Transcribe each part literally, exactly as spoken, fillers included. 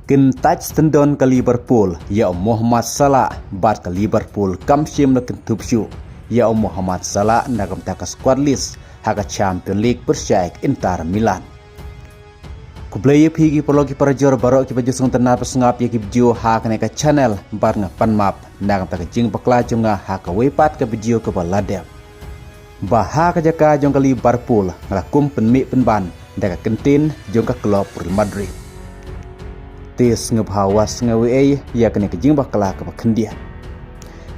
Kyntait syndon ka Liverpool ïa u Mohamed Salah bad ka Liverpool kam shym la kynthup shuh ïa u Mohamed Salah na ka bynta ka squad list ha ka Champions League pyrshah ïa ka Inter Milan. Khublei ïa phi ki paralok ki parajor baroh kiba ju sngewtynnat ban sngap ïa ki video ha kane ka channel bad nga pan map na ka bynta ka jingbakla jong nga ha kawei pat ka video kaba la dep. Ba ha ka jaka jong ka Liverpool nga la kum pynmih pynban da ka kyntien jong ka klub Real Madrid. Te sngewbha wat sngew ei ei ïa kane ka jingbakla kaba khyndiat.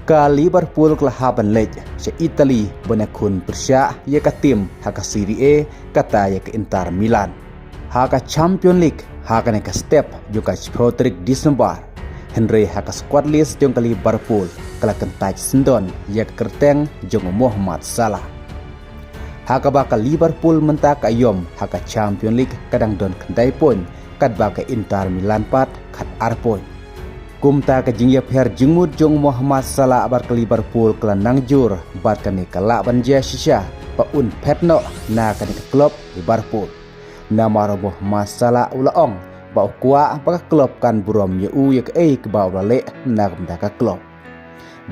Ka Liverpool ka la hap ban leit sha Italy ban ïakhun pyrshah ïa ka tim ha ka Serie A kata ïa ka Inter Milan. Ha ka Champions League ha kane ka step jong ka shiphew tarik December. Hynrei ha ka squad list jong ka Liverpool ka la kyntait syndon ïa ka kyrteng jong u Mohamed Salah. Ha kaba ka Liverpool mynta ka ïom ha ka Champions League ka dang don khyndai point, katba ka Inter Milan pat khatar point. Kumta ka jingïapher jingmut jong u Mohamed Salah bad ka Liverpool ka la nang jur bad kane ka lah ban jia shisha ba un phet noh na kane ka klub Liverpool. Namar u Mohamed Salah u la ong ba u kwah ba ka klub kan burom ïa u ïa kaei kaba u la leh na ka bynta ka klub.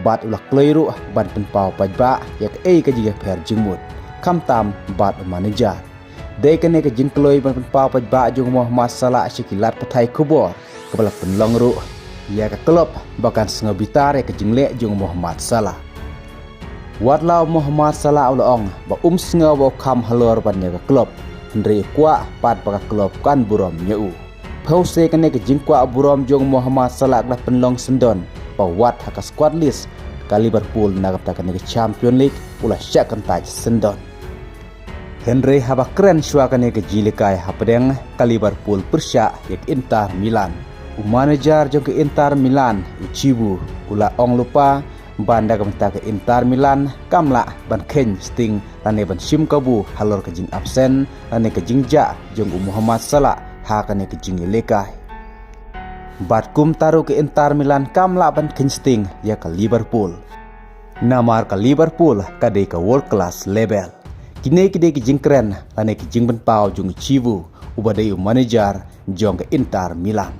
Bad u la kloi ruh ban pynpaw paidbah ïa kaei ka jingïapher jingmut, khamtam bad u manager. Dei kane ka jingkloi ban pynpaw paidbah jong u Mohamed Salah sha ki lad pathai khubor kaba la pynlong ruh ïa ka klub ba kan sngew bitar ïa ka jingleh jong u Mohamed Salah. Wat la u Mohamed Salah u la ong ba um sngew ba u kham halor ban ïa ka klub, hynrei u kwah pat ba ka klub kan burom ïa u. Phew se kane ka jingkwah burom jong u Mohamed Salah ka la pynlong syndon ba wat ha ka squad list ka Liverpool na ka bynta kane ka Champions League u la shah kyntait syndon. Hynrei haba kren shuwa kane ka jingïalehkai hapdeng ka Liverpool pyrshah ïa ka Inter Milan, u manager jong ka Inter Milan u Chivu u la ong lypa ba na ka bynta ka Inter Milan kam lah ban kheiñ sting lane ban shim kabu halor ka jingabsent lane ka jingjah jong u Mohamed Salah ha kane ka jingïalehkai. Bad kumta ruh ka Inter Milan kam lah ban kheiñ sting ïa ka Liverpool. Namar ka Liverpool ka dei ka world class level. Kine ki dei ki jingkren lane ki jingpynpaw jong u Chivu uba dei u manager jong ka Inter Milan.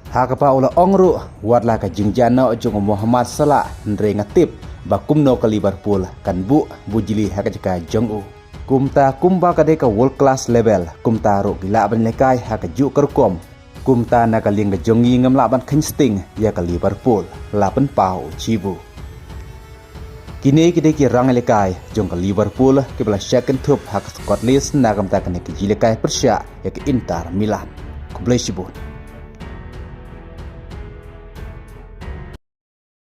Ha kaba u la ong ruh wat la ka jingjah noh jong u Mohamed Salah, hynrei nga tip ba kumno ka Liverpool kan buh bujli ha ka jaka jong u. Kumta kumba ka dei ka world class level, kumta ruh ki lah ban lehkai ha kajuh ka rukom. Kumta na ka liang ka jong ngi ngam lah ban kheiñ sting ïa ka Liverpool, la pynpaw u Chivu. Kine ki dei ki rangïalehkai jong ka Liverpool kiba la shah kynthup ha ka squad list na ka bynta kane ka jingïalehkai pyrshah ïa ka Inter Milan. Khublei shibun.